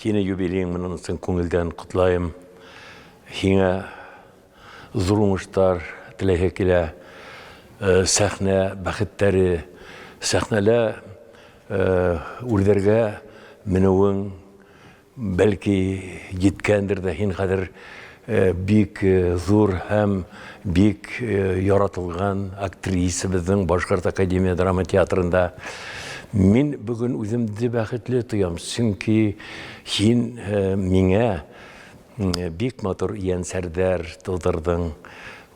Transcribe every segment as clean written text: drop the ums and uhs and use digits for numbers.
Һине юбилейың менән ысын күңелдән ҡотлайым. Һиңә ҙур уңыштар теләйһе килә. Сәхнә бәхеттәре, сәхнәлә үрҙәргә менеүең бәлки еткәндер ҙә, һин хәҙер бик ҙур һәм бик яратылған актриса беҙҙең Башҡорт академия драма театрында. Мин бөгөн үҙемде бәхетле тоям, сөнки һин миңә бик матур йәнсәрҙәр тыуҙырҙың.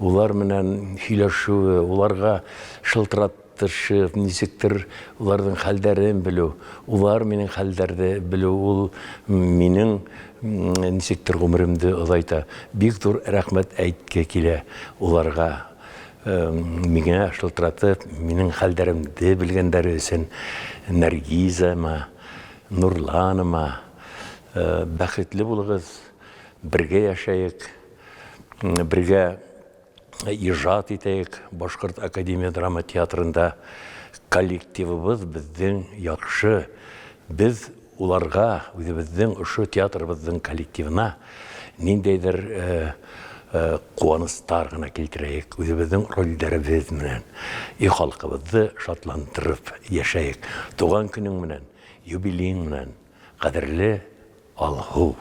Улар менән һөйләшеүе, уларға шылтыратышып, нисектер уларҙың хәлдәрен белеү, улар минең хәлдәрҙе белеү, ул минең нисектер ғүмеремде оҙайта. Бик ҙур рәхмәт әйтке килә уларға. Миңә шылтыратып, минең хәлдәремде белгәндәре өсөн Нәргизама, Нурланыма бәхетле булығыҙ, бергә йәшәйек, бергә ижад итәйек. Башҡорт академия драма театрында коллективыбыҙ беҙҙең яҡшы. Беҙ уларға, үҙебеҙҙең ошо театрыбыҙҙың коллективына ниндәйҙер ҡыуаныстар ғына килтерәйек, үҙебеҙҙең ролдәребеҙ менән и халҡыбыҙҙы шатландырып йәшәйек. Тыуған көнөң менән, юбилейың менән, ҡәҙерле Алһыу!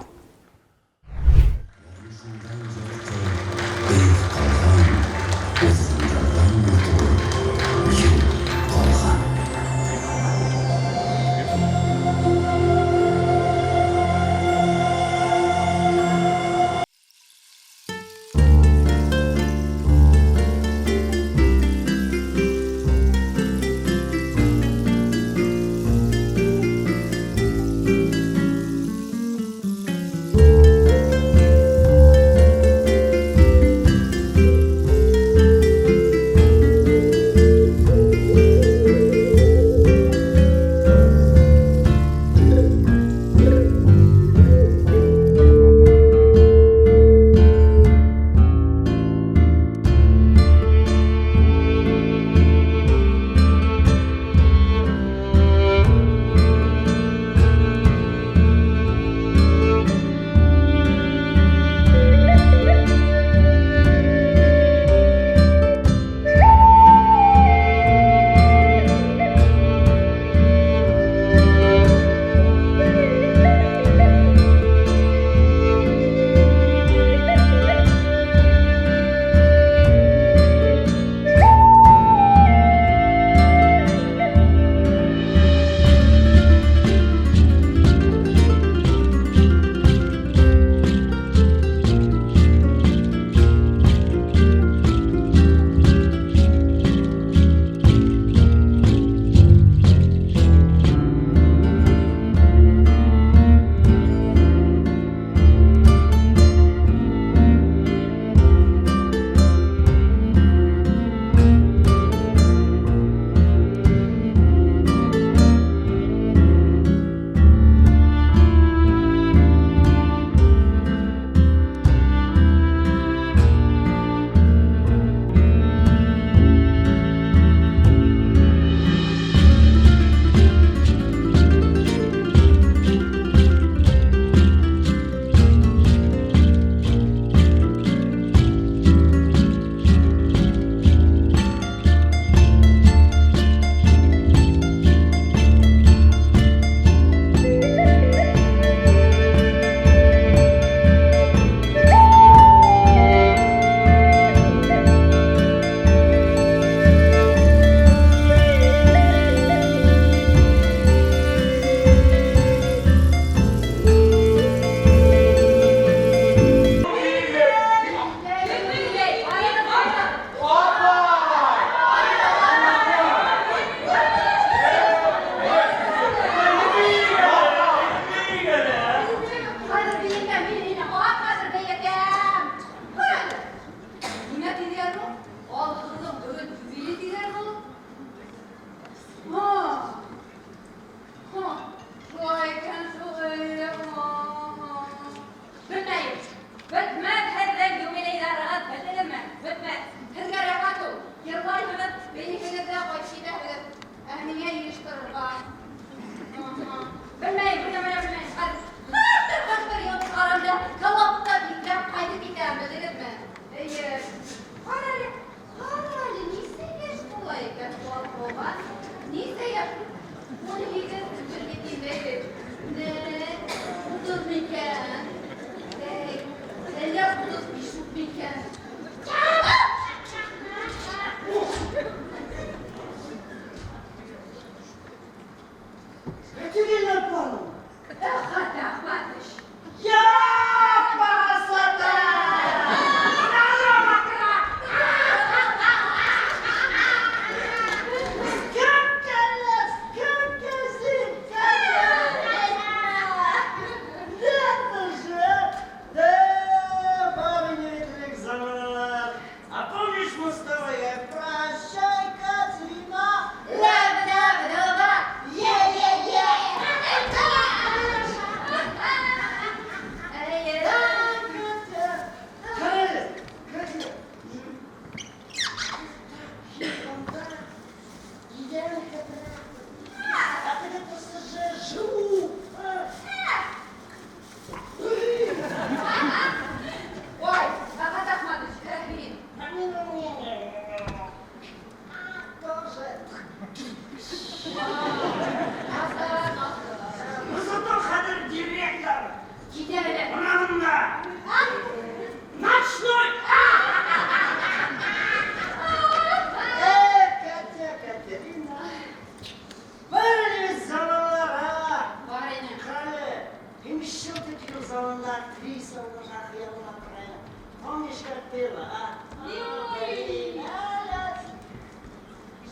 Актриса булырга хыяллана торгайны. Помнишь, как было, а? Ой.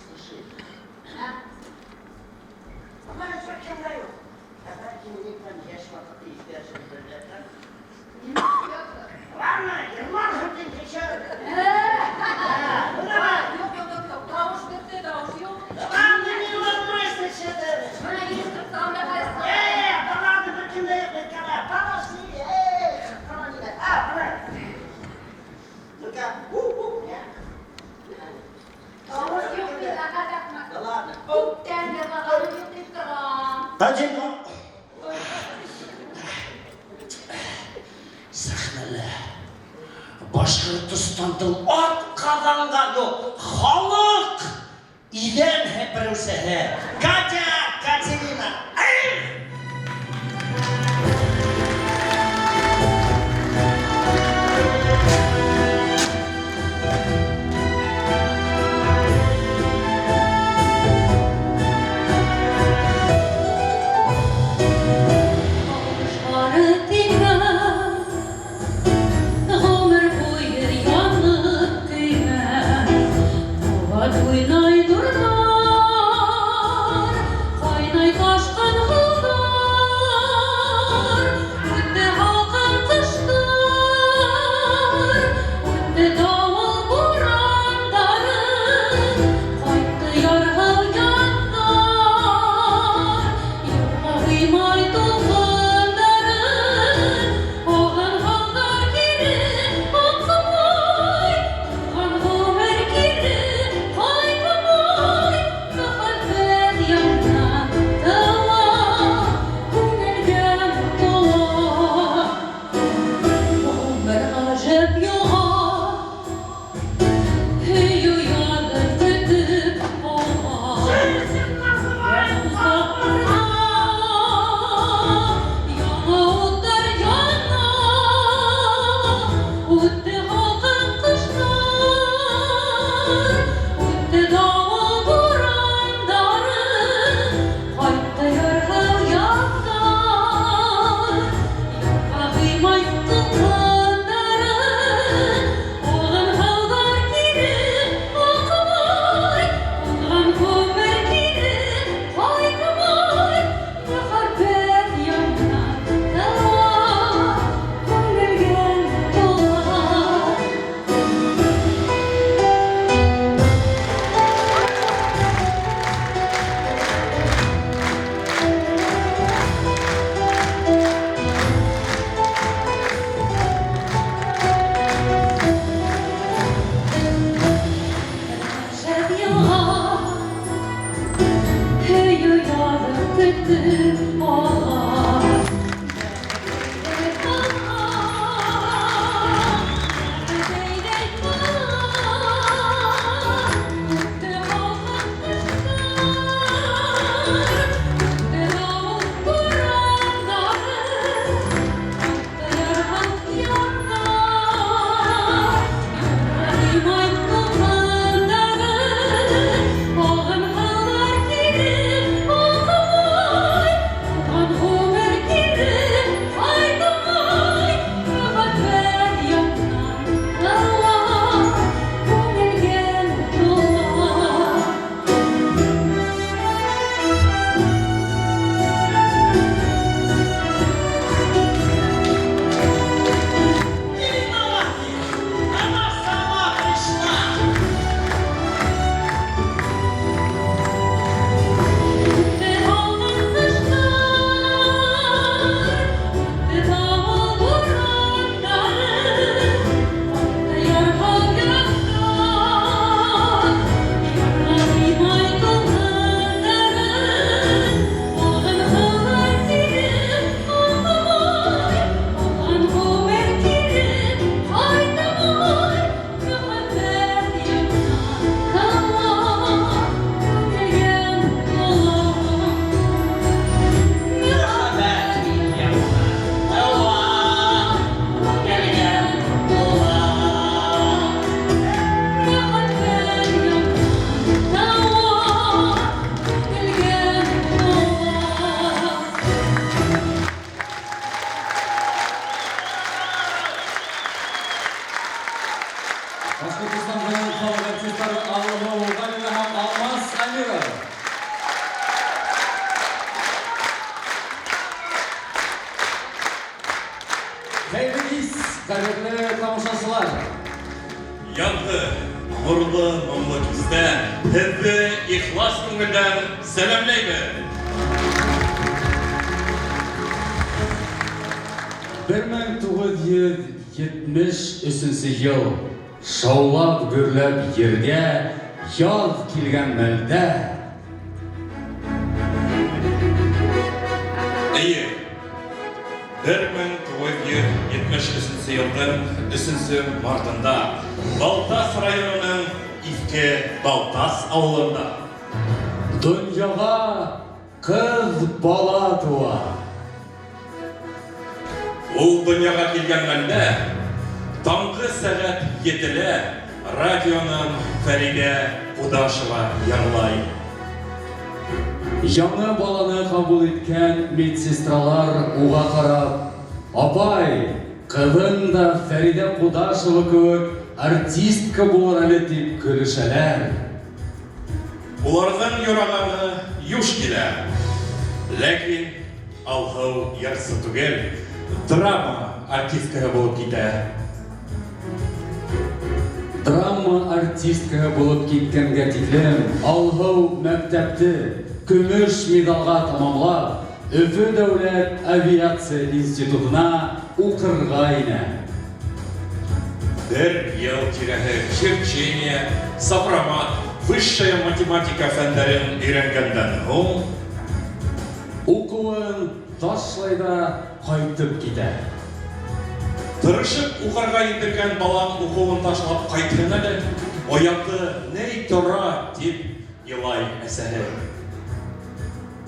Слушай, а? Менә кем дә юк. Ә бәлки минем белән яшь вакыты искә төшереп бер. Ладно, Ерман хотим сейчас. Ну давай. Юк, юк, юк, юк. Тавыш бетте, тавыш юк. Ладно, не волнуйся, что-то. Менә килештереп торам да хәзер. Э, да ладно, бер кем дә юк, бит. Подожди, эй, а, давай. Ну-ка, у-у, я. Тавыш юк бит, әхәт Әхмәт. Да ладно. Күптән йырлаганым юк дип торам. Тадинка. Сәхнәлә Башкортостандың атҡаҙанған юҡ халыҡ иҙән һепереүсеһе Катя Катерина. Эй! Тавышлары тимә, Ғүмер буйы янып көймә, Кабат уйнай нурлар, Ҡайнай ташҡын. Башҡортостандың халыҡ артистары Алһыу Ғәлина һәм Алмас Әмиров. Хәйерле кис, ҡәҙерле тамашасылар! Яҙғы, нурлы, моңло кистә һеҙҙе ихлас күңелдән сәләмләйбеҙ! 1973 йыл шаулап-гөрләп ергә яҙ килгән мәлдә, Эйе, 1973 елдың өсөнсө мартында Балтас районының Иҫке Балтас ауылында. Донъяға ҡыҙ бала тыуа. Ул донъяға килгән мәлдә, таңғы сәғәт етелә радионан Фәридә Ҡудашева йырлай. Яңы баланы ҡабул иткән медсестралар уға ҡарап, Апай, ҡыҙың да Фәридә Ҡудашева кеүек артистка булыр әле, тип көлөшәләр. Уларҙың юрағаны юш килә. Ләкин Алһыу йырсы түгел, драма артисткаһы булып китә. Драма артисткаһы булып киткәнгә тиклем Алһыу мәктәпте көмөш миҙалға тамамлап, Өфө дәүләт авиация институтына уҡырға инә. Бер йыл тирәһе черчение, сопромат, высшая математика фәндәрен өйрәнгәндән һуң, Уҡыуын ташлай ҙа ҡайтып китә. Тырышып уҡырға индергән балам уҡыуын ташлап ҡайтһын әле, ояты ни тора, тип илай әсәһе.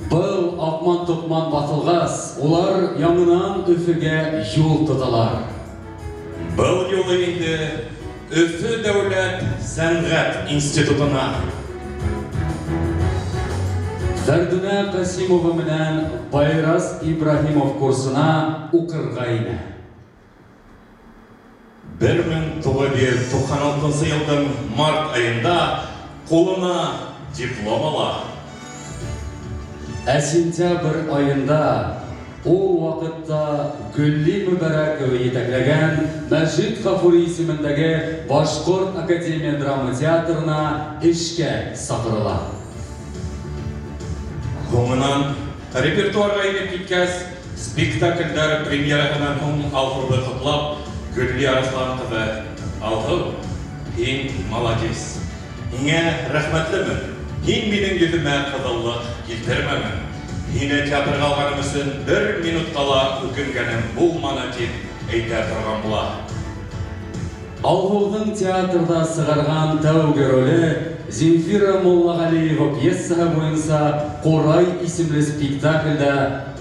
Был аҡман-тоҡман баҫылғас, улар яңынан Өфөгә юл тоталар. Был юлы инде Өфө дәүләт сәнғәт институтына. Фәрдүнә Ҡасимова менән Байрас Ибраһимов курсына уҡырға инә. 1996 йылдың март айында ҡулына диплом ала. Ә сентябрь айында ул ваҡытта Гөлли Мөбәрәкова етәкләгән Мәжит Ғафури исемендәге Башҡорт академия драма театрына эшкә саҡырыла. Һуңынан репертуарға инеп киткәс, спектаклдәр премьераһынан һуң Алһыуҙы ҡотлап, Гөлли Арыҫлан ҡыҙы: Алһыу, һин молодец. Һиңә рәхмәтлемен. Һин минең йөҙөмә ҡыҙыллыҡ килтермәнең. Һине театрға алғаным өсөн бер минутҡа ла үкенгәнем булманы, тип әйтә торған була. Алһыуҙың театрҙа сығарған тәүге роле Земфира Муллағәлиева пьесаһы буйынса Ҡурай исемле спектаклдә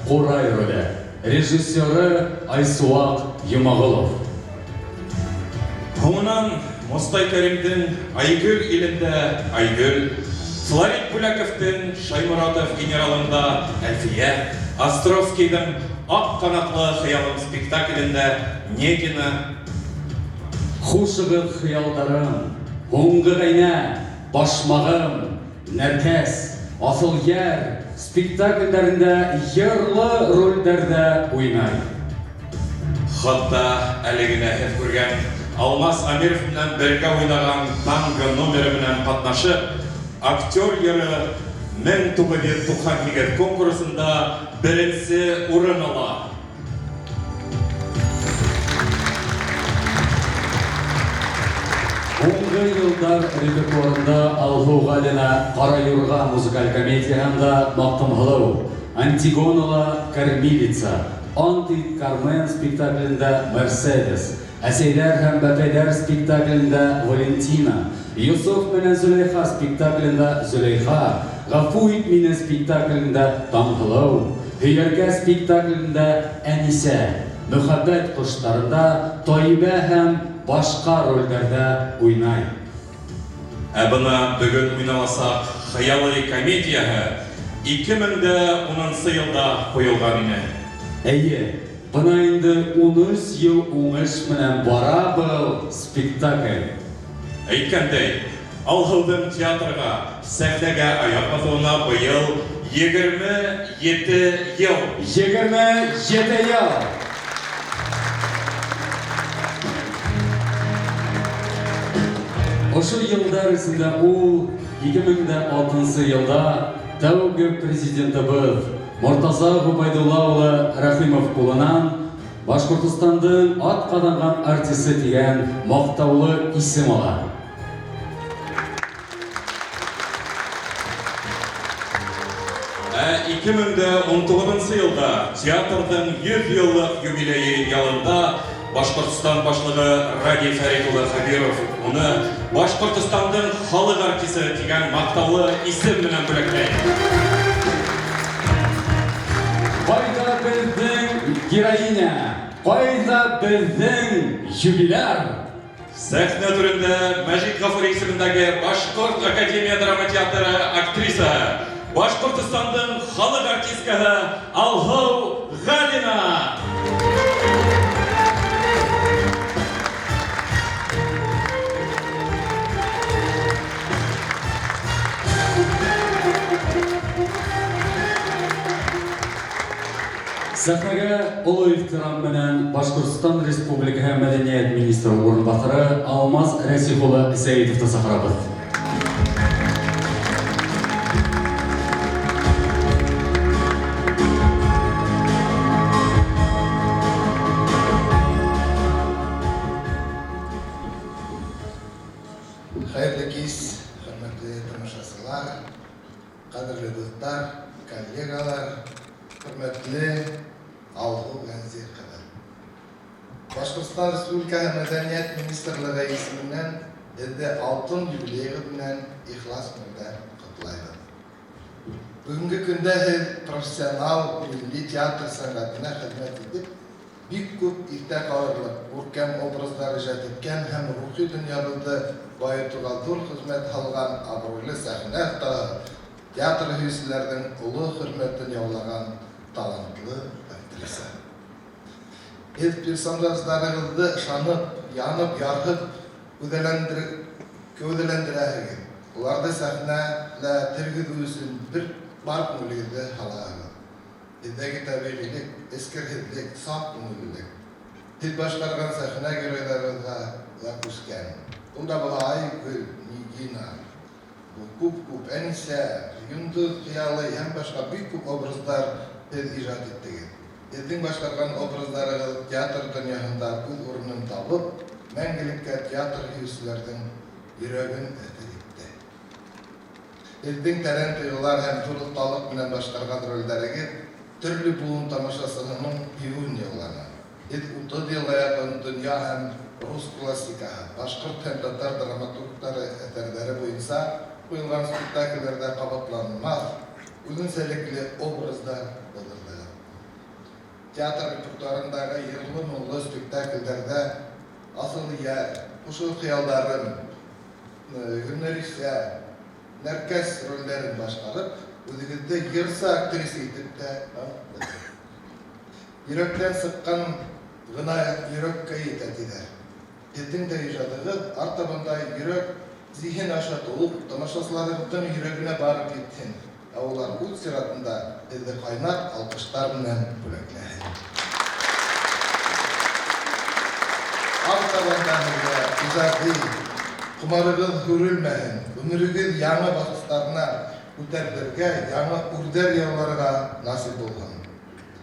Ҡурай роле. Режиссеры Айсыуаҡ Йомағолов. Һуңынан Мостай Кәримдең Айгөл илендә Айгөл, Флорид Бүләковтың Шайморатов генералында Әлфиә, Островскийҙың Аҡ ҡанатлы хыялым спектаклендә Негина. Хушығыҙ, хыялдарым, Һуңғы ғәйнә, Башмағым, Нәркәс, Аҫыл йәр спектаклдәрендә йырлы ролдәрҙә уйнай. Хатта әле генә һеҙ күргән Алмас Әмиров менән бергә уйнаған танго номеры менән ҡатнашып, Актер йыры 1998 конкурсында беренсе урын ала. Һуңғы йылдар репертуарында Алһыу Ғәлина Ҡара юрға музыкаль комедияһында Маҡтымһылыу, Антигонала Кормилица, Ант ит, Кармен спектаклендә Мерседес, Әсәйҙәр һәм бәпәйҙәр спектаклендә Валентина, Йософ менән Зөләйха спектаклендә Зөләйха, Ғәфү ит мине спектаклендә Таңһылыу, Һөйәркә спектаклендә Әнисә, Мөхәббәт ҡоштарында Таибә һәм башҡа ролдәрҙә уйнай. Ә бына бөгөн уйналасаҡ хыялый комедияһы 2010 йылда ҡуйылған ине. Эйе, бына инде 13 йыл уңыш менән бара был спектакль. Әйткәндәй, Алһыуҙың театрға, сәхнәгә аяҡ баҫыуына быйыл 27 йыл. 27 йыл! Ошо йылдар эсендә ул 2006 йылда тәүге президентыбыҙ Мортаза Ғөбәйҙулла улы Рәхимов ҡулынан Башҡортостандың атҡаҙанған артисы тигән маҡтаулы исем ала. Ә 2019 йылда театрҙың 100 йыллыҡ юбилейы ялында Башҡортостан башлығы Радий Фәрит улы Хәбиров уны Башҡортостандың халыҡ артисы тигән маҡтаулы исем менән бүләкләй. Ҡайҙа беҙҙең героиня? Ҡайҙа беҙҙең юбиляр? Сәхнә түрендә Мәжит Ғафури исемендәге Башҡорт академия драма театры актрисаһы, Башҡортостандың халыҡ артисткаһы Алһыу Ғәлина. Сәхнәгә оло ихтирам менән Башҡортостан Республикаһы мәҙәниәт министры урынбаҫары Алмаз Рәсих улы Сәйетовты саҡырабыҙ. Хәйерле кис, хөрмәтле тамашасылар, ҡәҙерле дуҫтар, коллегалар, хөрмәтле Алһыу Ғәнзир ҡыҙы. Башҡортостан Республикаһы Мәҙәниәт министрлығы исеменән һеҙҙе алтын юбилейығыҙ менән ихлас күңелдән ҡотлайбыҙ. Бөгөнгө көндә һеҙ профессионал милли театр сәнғәтенә хеҙмәт итеп, бик күп иҫтә ҡалырлыҡ күркәм образдар ижад иткән һәм рухи донъябыҙҙы байытыуға ҙур хеҙмәт һалған абруйлы сәхнә оҫтаһы, театр һөйөүселәрҙең оло хөрмәтен яулаған талантлы актриса. Һеҙ персонаждарығыҙҙы ышанып, янып, ярһып кәүҙәләндерәһегеҙ. Уларҙы сәхнәлә тергеҙеү өсөн бер бар күңелегеҙҙе һалаһығыҙ. Һеҙҙәге тәбиғилек, эскерһеҙлек, саф күңеллелек. Һеҙ башҡарған сәхнә геройҙарығыҙға ла күскән. Ул да була Айгөл, Нигина, күп-күп Әнисә, Йондоҙ Хыялый һәм башҡа бик күп образдар һеҙ ижад иттегеҙ. Һеҙҙең башҡарған образдарығыҙ театр донъяһында үҙ урынын табып, мәңгелеккә театр һөйөүселәрҙең йөрәген әҫер итте. Һеҙҙең тәрән тойғолар һәм ҙур оҫталыҡ менән башҡарған ролдәрегеҙ төрлө быуын тамашасыһының һөйөүен яуланы. Һеҙ утыҙ йылға яҡын донъя һәм рус классикаһы, башҡорт һәм татар драматургтары әҫәрҙәре буйынса ҡуйылған спектаклдәрҙә ҡабатланмаҫ үҙенсәлекле образдар тыуҙырҙығыҙ. Театр репертуарындағы йырлы-моңло спектаклдәрҙә Асылйәр, Ҡушыл хыялдарым, Гөлнәрисә, Нәркәс ролдәрен башҡарып, үҙегеҙҙе йырсы актриса итеп тә таныттығыҙ. Йөрәктән сыҡҡан ғына йөрәккә етә тиҙәр. Һеҙҙең дә ижадығыҙ артабан да йөрәк, зиһен аша тыуып, тамашасыларығыҙҙың йөрәгенә барып етһен. Ә улар үҙ сиратында һеҙҙе ҡайнар алҡыштар менән бүләкләһен. Артабан да һеҙгә ижади ҡомарығыҙ һүрелмәһен, ғүмерегеҙ яңы баҫҡыстарына күтәрелергә, яңы үрҙәр яуларға насип булһын.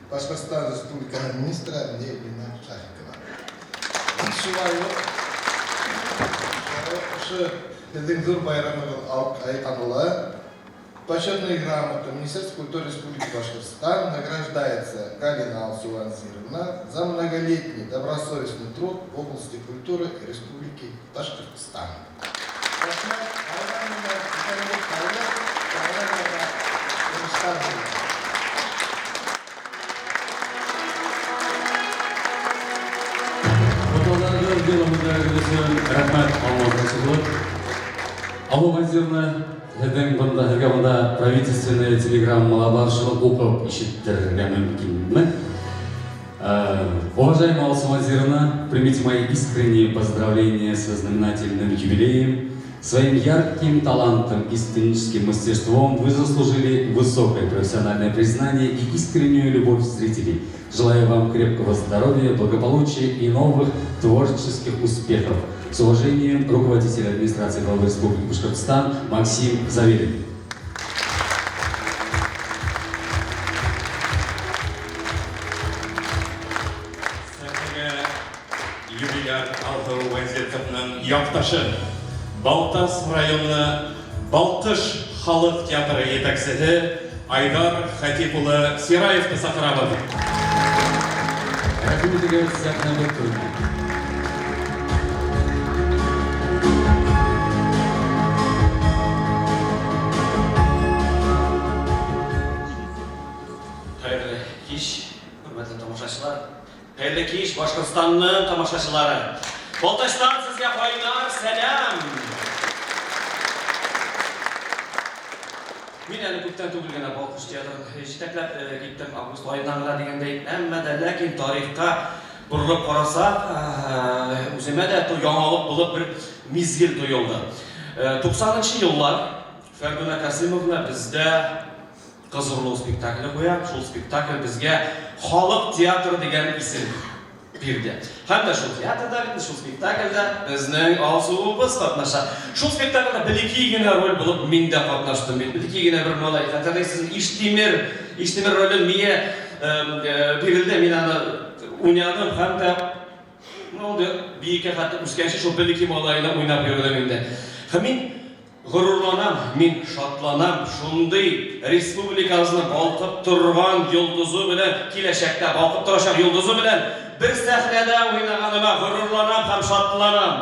Башҡортостан Республикаһы министры Нелина Шафикова. Шулай уҡ ошо һеҙҙең ҙур байрамығыҙ айҡанлы Почетной грамотой Министерства культуры Республики Башкортостан награждается Галина Алсу Ванзировна за многолетний добросовестный труд в области культуры Республики Башкортостан. Рәхмәт, Аллу Ванзировна, һеҙҙең бында, һеҙгә бында правительственный телеграммала бар, шуны уҡып ишеттерергә мөмкинме? Уважаемая Алсу Вазировна, примите мои искренние поздравления со знаменательным юбилеем. Своим ярким талантом и сценическим мастерством вы заслужили высокое профессиональное признание и искреннюю любовь зрителей. Желаю вам крепкого здоровья, благополучия и новых творческих успехов. С уважением, руководитель администрации главы Республики Башкортостан Максим Заверин. Сәхнәгә юбиляр Алһыу Вәзетовның якташы, Балтас районы Балкыш халык театры етәкчесе Айдар Хатип улы Сираевны саҡырабыҙ. Рәхим итегеҙ, сәхнә түренә. Хәйерле кис, хөрмәтле тамашасылар. Хәйерле кис, Башҡортостандың тамашасылары. Балтастан һеҙгә ҡайнар сәләм. Мин әле күптән түгел генә Балҡыш театрын етәкләп киттем, август айынан ғына тигәндәй. Әммә дә ләкин тарихҡа боролоп ҡараһаҡ, үҙемә дә яңылыҡ булып бер миҙгел тойолдо. 90-нсы йыллар Фәрдүнә Касимовна беҙҙә Ҡыҙ урлау спектакле ҡуя. Шул спектакль беҙгә халыҡ театры тигән исем бирҙе. Һәм дә шул театрҙа, бит, шул спектаклдә беҙҙең Алсыуыбыҙ ҡатнаша. Шул спектаклдә бәләкәй генә роль булып мин дә ҡатнаштым. Мин бәләкәй генә бер малай. Хәтерләйһегеҙ, Иштимер ролен миңә бирелде. Мин аны уйнаным һәм дә бейеккә хәтле үҫкәнсе шул бәләкәй малайны уйнап йөрөйөм инде. Һәм мин ғорурланам, мин шатланам, шундай республикабыҙҙың балҡып торған йолдоҙо менән, киләсәктә балҡып торасаҡ йолдоҙо менән бер сәхнәдә уйнағаныма ғорурланам һәм шатланам.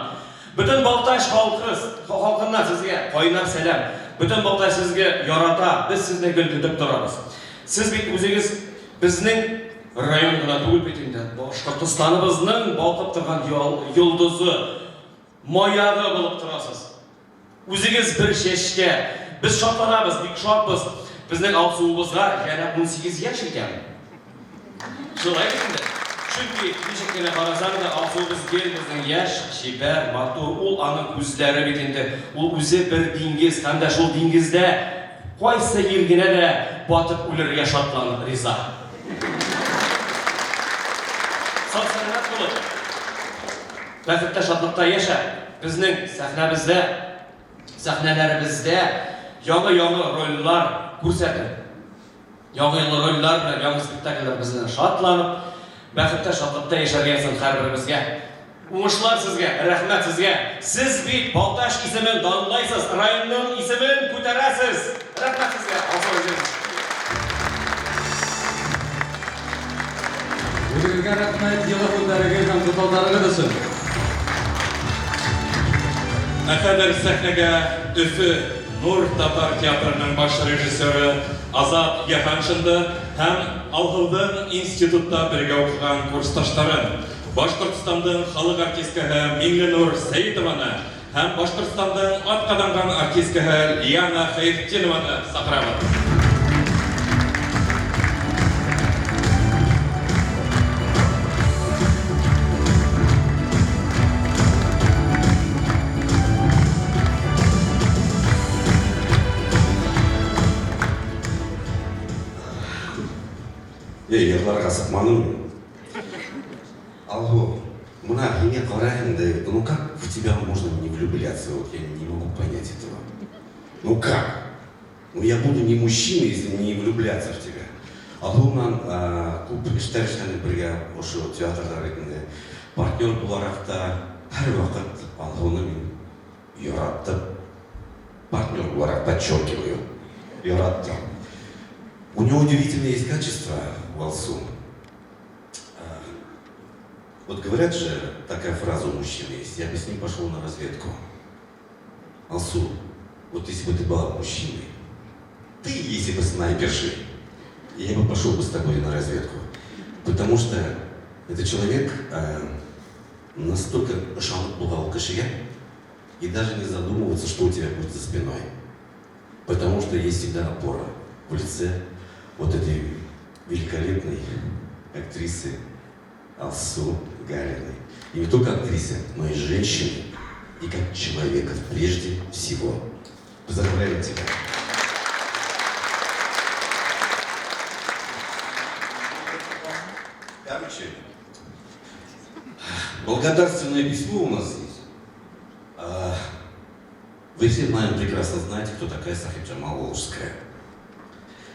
Бөтөн Балтас халҡынан һеҙгә ҡайнар сәләм. Бөтөн Балтас һеҙгә ярата, беҙ һеҙҙе гел көтөп торабыҙ. Һеҙ бит үҙегеҙ беҙҙең район ғына түгел бит инде, Башҡортостаныбыҙҙың балҡып торған йолдоҙо, маяғы булып тораһығыҙ. Үҙегеҙ бер сәскә. Беҙ шатланабыҙ, бик шатбыҙ. Беҙҙең Алсыуыбыҙға йәнә 18 йәш икән. Шулай бит инде. Сөнки нисек кенә ҡараһаң да, Алсыуыбыҙ гел беҙҙең йәш, сибәр, матур. Ул аның күҙҙәре бит инде. Ул үҙе бер диңгеҙ, һәм дә шул диңгеҙҙә ҡайсы ир генә лә батып үлергә шатланып риза. Сау-сәләмәт булып, бәхеттә, шатлыҡта йәшә. Беҙҙең сәхнәбеҙҙә, сәхнәләребеҙҙә яңы-яңы роллар күрһәтеп, яңы-яңы роллар менән яңы спектакльләр беҙҙең шатланып, бәхеттә, шатлыҡта йәшәргә язһын һәр беребеҙгә. Уңышлар һеҙгә, рәхмәт һеҙгә. Һеҙ бит Балтас исемен данлайһығыҙ, районның исемен күтәрәһегеҙ. Рәхмәт һеҙгә, Алсыу Вәзирович. Үҙегеҙгә рәхмәт, йылы һүҙҙәрегеҙ һәм ҡотлауҙарығыҙ өсөн. Ә хәҙер сәхнәгә Өфө Нур татар театрының баш режиссеры Азат Йыһаншинды һәм Алһыуҙың институтта бергә уҡыған курсташтарын, Башҡортостандың халыҡ артисткаһы Миңленур Сәйетованы һәм Башҡортостандың атҡаҙанған артисткаһы Лиана Хәйретдинованы саҡырабыҙ. Эй, йырларға сыҡманым мин. Алһыу, бына һиңә ҡарайым да, ну как в тебя можно не влюбляться? Вот я не могу понять этого. Ну как? Ну я буду не мужчиной, если не влюбляться в тебя. Алһыу менән күп эштәр эшләнек бергә ошо театрҙа бит инде. Партнер булараҡ та һәр ваҡыт Алһыуны мин яраттым. Партнер булараҡ подчеркиваю. Яраттым. У него удивительное есть качество, у Алсу. Вот говорят же, такая фраза у мужчины есть, я бы с ним пошел на разведку. Алсу, вот если бы ты была мужчиной, ты, если бы снайпершей, я бы пошел бы с тобой на разведку. Потому что этот человек настолько ышанып булған кешегә и даже не задумываться, что у тебя будет за спиной. Потому что есть всегда опора в лице вот этой великолепной актрисы Алсу Галиной. И не только актрисы, но и женщины, и как человека прежде всего. Поздравляю тебя. Короче, благодарственное письмо у нас здесь. А, вы все, наверное, прекрасно знаете, кто такая Сахиб Джамал Волжская.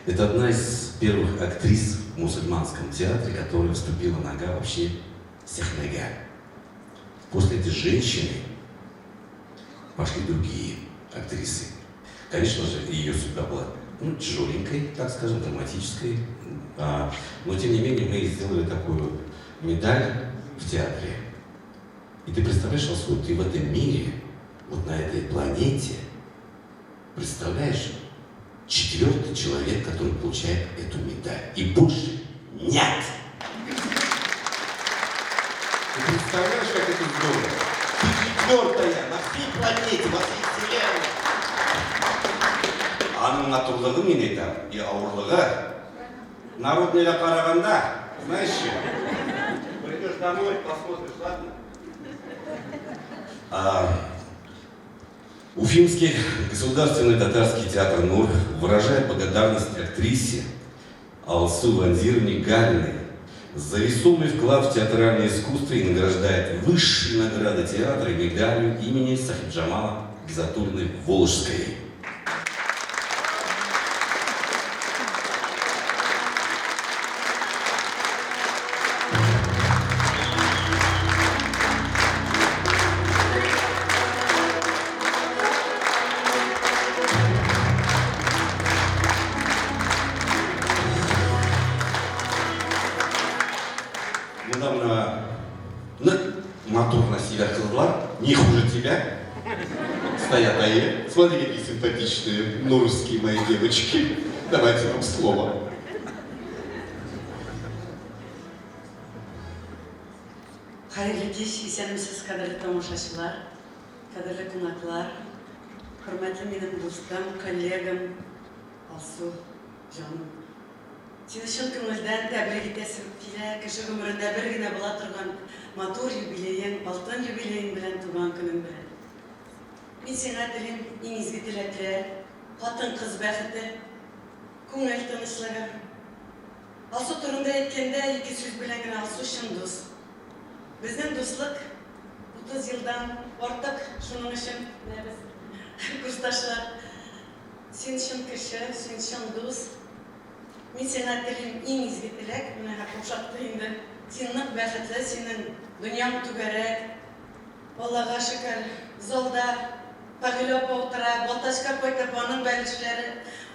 Это одна из первых актрис в мусульманском театре, которая вступила нога вообще сәхнәгә. После этой женщины пошли другие актрисы. Конечно же, ее судьба была ну, тяжеленькой, так скажем, драматической. А, но, тем не менее, мы сделали такую медаль в театре. И ты представляешь, Алсу, ты в этом мире, вот на этой планете, представляешь, четвертый человек, который получает эту медаль. И больше нет! Ты представляешь, как это здорово? Ты четвертая на всей планете, во всей вселенной. Аның матурлыгы мин әйтәм, и авырлыгы. Народныйга караганда, знаешь что? Придешь домой, посмотришь, ладно? А, Уфимский государственный татарский театр «Нур» выражает благодарность актрисе Алсу Ванзировне Галиной за весомый вклад в театральное искусство и награждает высшие награды театра и медалью имени Сахибджамала Гизатуллиной Волжской. Недавно ну, матур себя кызлар, не хуже тебя. Стоят они. Смотри, какие симпатичные нурские мои девочки. Давайте вам слово. Хәйерле кис, иҫәнмеһегеҙ, ҡәҙерле тамашасылар, ҡәҙерле ҡунаҡтар, хөрмәтле минең дуҫым, коллегам Алсу, жаным. Һине ысын күңелдән тәбрик итәсем килә, кеше ғүмерендә бер генә була торған матур юбилейың, алтын юбилейың белән тыуған көнөң белән. Мин һиңә теләйем иң изге теләктәр, ҡатын-ҡыҙ бәхете, күңел тыныслығы. Алсу турында әйткәндә ике һүҙ белән генә Алсу чын дуҫ. Беҙҙең дуҫлыҡ 30 йылдан артыҡ, шуның өсөн менә беҙ курсташлар. Һин чын кеше, һин чын дуҫ. Мин һиңә теләйем иң изге теләк, менә ҡушаҡты инде. Һин ныҡ бәхетле, һинең донъяң түгәрәк. Аллаға шөкөр, залда Фәғилә апа ултыра, Балтасҡа ҡайтып, уның бәлештәре,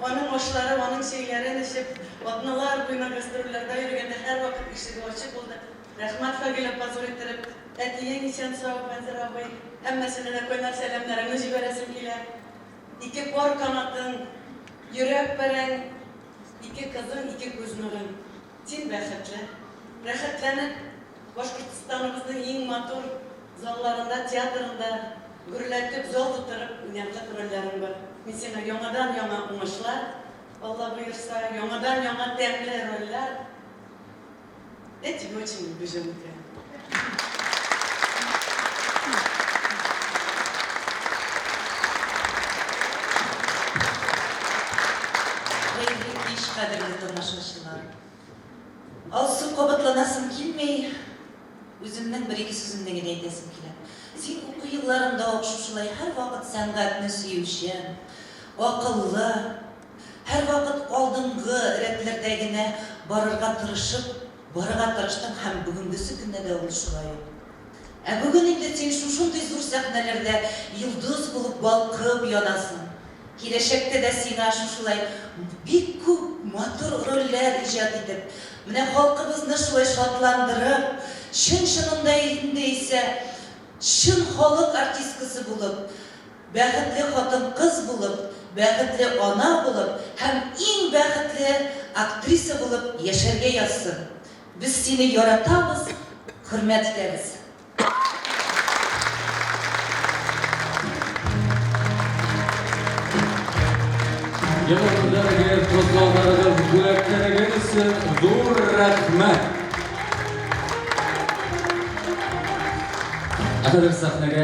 уның ашлары, уның сәйләрен эсеп, аҙналар буйына гастролдәрҙә йөрөгәндә һәр ваҡыт ишеге асыҡ булды. Рәхмәт Фәғилә апа ҙур иттереп, әтиең иҫән-һау, Фәнзир абый, һәммәһенә лә ҡайнар сәләмдәремде ебәрәсем килә. Ике пар ҡанатың, йөрәк парәң, ике ҡыҙың, ике күҙ нурың. Һин бәхетле. Рәхәтләнеп, Башҡортостаныбыҙҙың иң матур залларында, театрында гөрләтеп, зал тутырып уйнарлыҡ ролдәрең бар. Мин һиңә яңынан-яңы уңышлар, Алла бойорһа, яңынан-яңы тәмле ролдәр. Я тебя очень люблю, Жанка. Хәйерле кис, ҡәҙерле тамашасылар. Алсу ҡабатланасым килмәй, үҙемдең бер-ике һүҙемде генә әйтәсем килә. Һин уҡыу йылларында уҡ шушылай һәр ваҡыт сәнғәтне һөйөүсән, аҡыллы, һәр ваҡыт алдынғы рәтләрҙә генә барырға тырышып, барырға тырыштың һәм бөгөнгөсө көндә лә ул шулай уҡ. Ә бөгөн инде һин шушындай ҙур сәхнәләрҙә йолдоҙ булып балҡып янаһың. Киләсәктә лә һиңә шушылай бик күп матур ролдәр ижад итеп, менә халҡыбыҙҙы шулай шатландырып, чын-сынында инде исә чын халыҡ артисткасы булып, бәхетле ҡатын-ҡыҙ булып, бәхетле ана булып һәм иң бәхетле актриса булып йәшәргә яҙһын. Беҙ һине яратабыҙ, хөрмәт итәбеҙ. Йылы һүҙҙәрегеҙ, ҡотлауҙарығыҙ, бүләктәрегеҙ өсөн ҙур рәхмәт. Ә хәзер сәхнәгә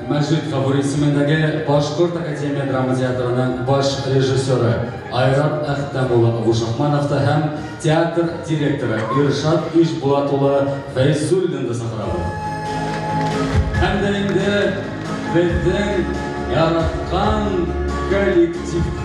Мәҗит Гафури исемендәге Башкорт академия драма театрының баш режиссеры Айрат Әхтәм улы Гушахмановты һәм театр директоры Иршат Ишбулат улы Фәйзуллинны чакырабыз. Һәм дә инде безнең яраткан коллектив.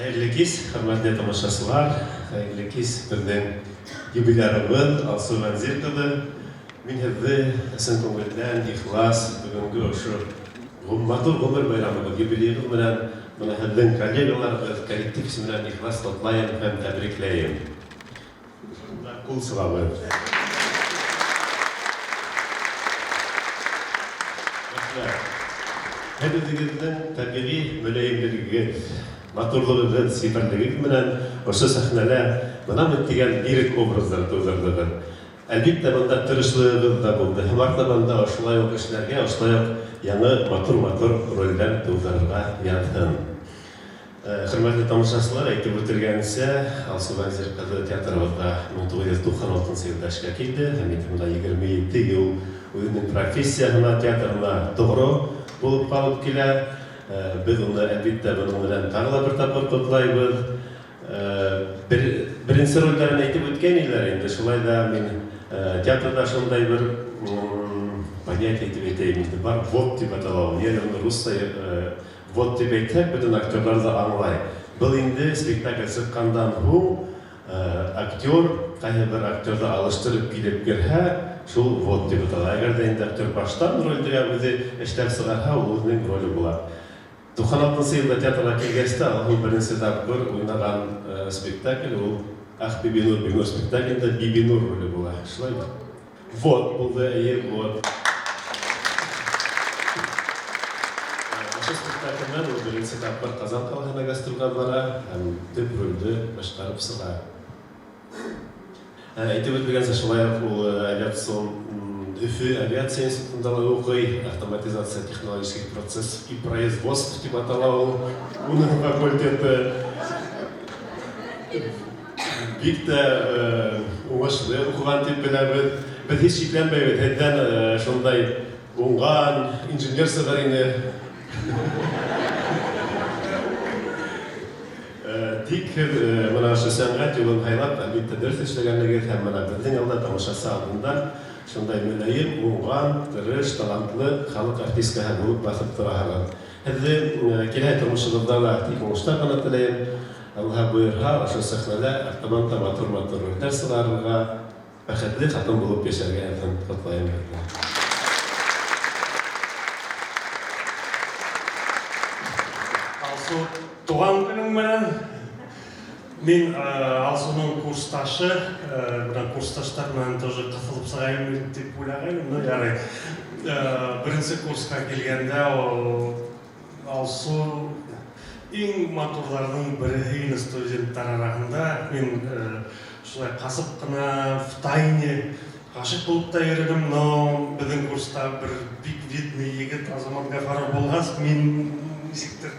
Хәерле кич, хөрмәтле тамашачылар, хәерле кич, безнең юбилярыбыз Алсу Вәнзир кызы. Мин һеҙҙе ысын күңелдән, ихлас бөгөнгө ошо матур ғүмер байрамығыҙ, юбилейығыҙ менән бына һеҙҙең коллегаларығыҙ, коллектив исеменән ихлас ҡотлайым һәм тәбрикләйем. Ҡул сабабыҙ. Рәхмәт. Һеҙ үҙегеҙҙең тәбиғи мөләйемлегегеҙ, матурлығығыҙ, сибәрлегегеҙ менән ошо сәхнәлә бына тигән лирик образдар тыуҙырҙығыҙ. Әлбиттә, бында тырышлығығыҙ ҙа булды. Һәм артабан да ошолай уҡ эшләргә, ошолай уҡ яңы матур-матур ролдәр тыуҙырырға яҙһын. Хөрмәтле тамашасылар, әйтеп үтелгәнсә, Алсу Вәнзир ҡыҙы театрыбыҙға 1996 йылда эшкә килде. Һәм инде бында 27 йыл үҙенең профессияһына, театрына тоғро булып ҡалып килә. Беҙ уны әлбиттә бының менән тағы ла бер тапҡыр ҡотлайбыҙ. Беренсе ролдәрен әйтеп үткән инеләр инде. Шулай да мин театрҙа шундай бер понятие итеп әйтәйем инде, бар ввод тип атала ул. Йәнә уны русса ввод тип әйтһәк, бөтөн актерҙар ҙа аңлай. Был инде спектакль сыҡҡандан һуң актер ҡайһы бер актерҙы алыштырып килеп керһә, шул ввод тип атала. Әгәр ҙә инде актер баштан ролдә үҙе эшләп сығарһа, ул үҙенең роле була. 96 йылда театрға килгәс тә Алһыу беренсе тапҡыр уйнаған спектакль ул Ах, Бибинур, Бибинур спектаклендә Бибинур роле була. Шулай бит? Вот булды, әйе, вот. Ошо спектакльдән ул беренсе тапҡыр Ҡазан ҡалаһына гастролгә бара һәм төп ролде башҡарып сыға. Әйтеп үтелгәнсә, шулай уҡ ул авиацион Өфө авиация институтында ла уҡый, автоматизация технологических процессов и производств тип атала ул уның факультеты. Бик тә уңышлы уҡыған тип беләбеҙ. Беҙ һис шикләнмәйбеҙ, һеҙҙән шундай уңған инженер сығыр ине. Тик һеҙ бына ошо сәнғәт юлын һайлап, әлбиттә, дөрөҫ эшләгәнлегегеҙ һәм бына беҙҙең алда, тамашасы алдында шундай мөләйем, уңған, тырыш, талантлы халыҡ артисткаһы булып баҫып тораһығыҙ. Һеҙҙе киләһе тормошоғоҙҙа ла тик уңыштар ғына теләйем. Аллаһ бойорһа, ошо сәхнәлә артабан да матур-матур ролдәр сығарырға, бәхетле ҡатын булып йәшәргә яҙһын. Ҡотлайым һеҙҙе. Алсу, туған көнөң менән. Мин Алсуның курсташы, бына курсташтар менән тоже ҡыҫылып сығайым тип уйлағайным, но ярай. Беренсе курсҡа килгәндә Алсу иң матурҙарҙың береһе ине студенттар араһында. Мин шулай ҡасып ҡына в тайне ғашиҡ булып та йөрөнөм, но беҙҙең курста бер бик видный егет Азамат Гафаров булғас, мин нисектер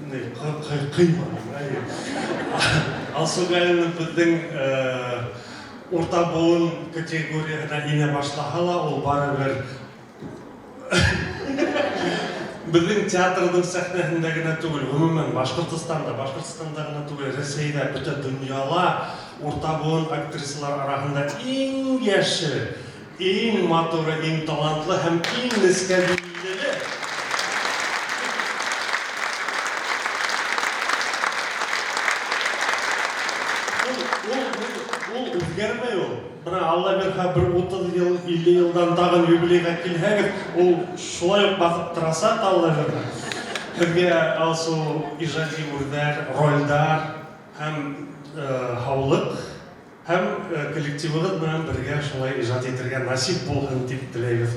ҡыйманым. Алсу Галина беҙҙең урта быуын категорияһына инә башлаһа ла, ул барыбер беҙҙең театрҙың сәхнәһендә генә түгел, ғөмүмән Башҡортостанда, Башҡортостанда ғына түгел, Рәсәйҙә, бөтә донъяла урта быуын актрисалар араһында иң йәше, иң матуры, иң талантлы һәм иң нескә биллеле. Ул үҙгәрмәй ул. Бына Алла бирһә, бер 30 йыл, 50 йылдан тағын юбилейға килһәгеҙ, ул шулай уҡ баҫып торасаҡ, Алла бирһә. Һеҙгә, Алсу, ижади үрҙәр, ролдәр һәм һаулыҡ һәм коллективығыҙ менән бергә шулай ижад итергә насип булһын тип теләйбеҙ.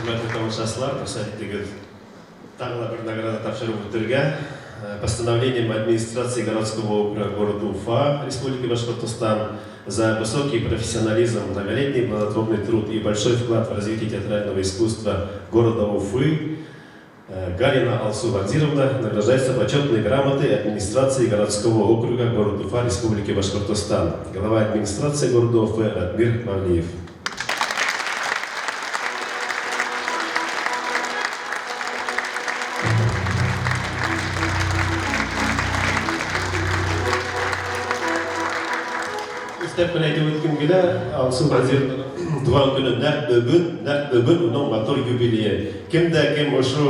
Хөрмәтле тамашасылар, рөхсәт итегеҙ тағы ла бер награда тапшырып үтергә. Постановлением администрации городского округа города Уфа Республики Башкортостан за высокий профессионализм, многолетний плодотворный труд и большой вклад в развитие театрального искусства города Уфы Галина Алсу Вадзировна награждается почетной грамотой администрации городского округа города Уфа Республики Башкортостан. Глава администрации города Уфы Радмир Мавлиев. Өҫтәп кенә әйтеп үткем килә, Алсу Вәзировнаның туған көнө нәҡ бөгөн, нәҡ бөгөн уның матур юбилейы. Кем дә кем ошо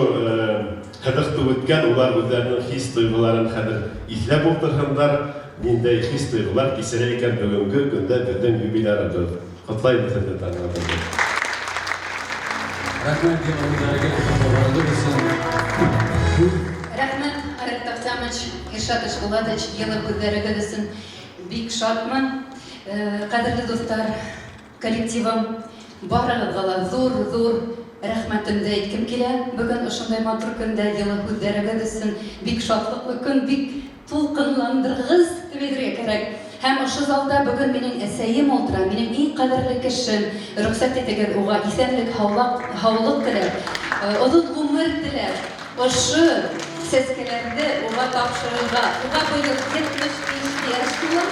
һыҙыҡты үткән, улар үҙҙәренең хис-тойғоларын хәҙер иҫләп ултырһындар, ниндәй хис-тойғолар кисерә икән бөгөнгө көндә беҙҙең юбилярыбыҙ. Ҡотлайбыҙ һеҙҙе тағы ла бер. Рәхмәт, Гөлнара өсөн. Рәхмәт, Арет Тахтямыч, Иршат Ишбулатович, йылы һүҙҙәрегеҙ өсөн бик шатмын. Ҡәҙерле дуҫтар, коллективым, барығыҙға ла ҙур-ҙур рәхмәтемде әйткем килә. Бөгөн ошондай матур көндә йылы һүҙҙәрегеҙ өсөн бик шатлыҡлы көн, бик тулҡынландырғыс тип әйтергә кәрәк. Һәм ошо залда бөгөн минең әсәйем ултыра, минең иң ҡәҙерле кешем. Рөхсәт итегеҙ уға иҫәнлек, һаулыҡ теләп, оҙон ғүмер теләп, ошо сәскәләрҙе уға тапшырырға. Уға быйыл 75 йәш тула.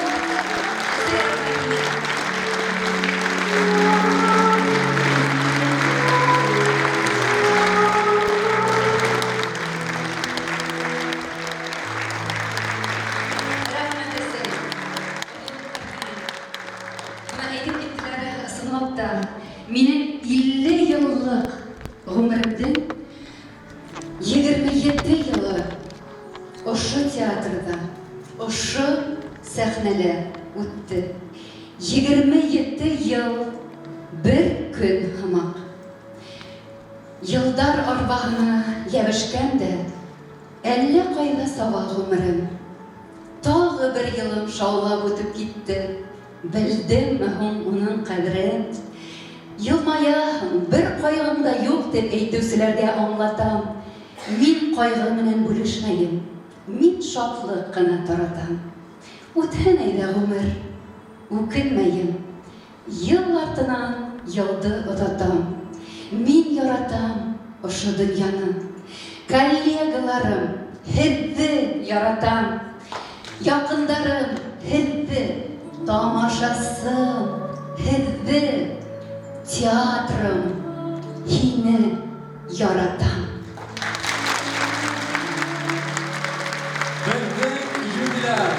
Рәхмәт, әсәй. Бына әйтеп киттеләр, ысынлап та, минең 50 йыллыҡ ғүмеремдең 27 йылы ошо театрҙа, ошо сәхнәлә үтте. 27 йыл бер көн һымаҡ. Йылдар арбаһына йәбешкән дә әллә ҡайҙа саба ғүмерем. Тағы бер йылым шаулап үтеп китте. Белдемме һуң уның ҡәҙерен? Йылмаяһың, бер ҡайғым да юҡ тип әйтеүселәргә аңлатам. Мин ҡайғы менән бүлешмәйем, мин шатлыҡ ҡына таратам. Үтһен әйҙә ғүмер, үкенмәйем. Йыл артынан йылды оҙатам. Мин яратам ошо донъяны. Коллегаларым, һеҙҙе яратам. Яҡындарым, һеҙҙе. Тамашасым, һеҙҙе. Театрым, һине яратам. Беҙҙең юбиляр,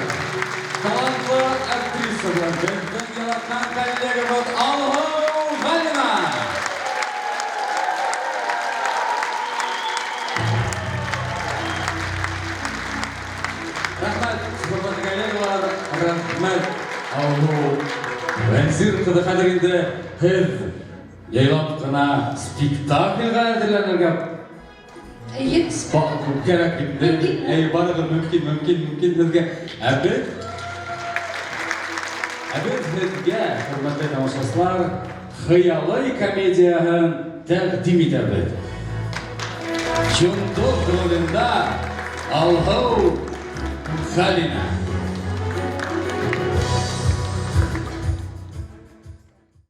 талантлы актрисабыҙ, беҙҙең яратҡан коллегабыҙ Алһыу Ғәлина. Рәхмәт, хөрмәтле коллегалар, рәхмәт, Алһыу Вәзир ҡыҙы. Хәҙер инде һеҙ яйлап ҡына спектаклгә әҙерләнергә Эйе. Кәрәк инде. Әй, барығыҙ мөмкин, мөмкин, мөмкин һеҙгә. Ә беҙ һеҙгә, хөрмәтле тамашасылар, хыялый комедияһын тәҡдим итәбеҙ. Йондоҙ ролендә Алһыу Хәлина.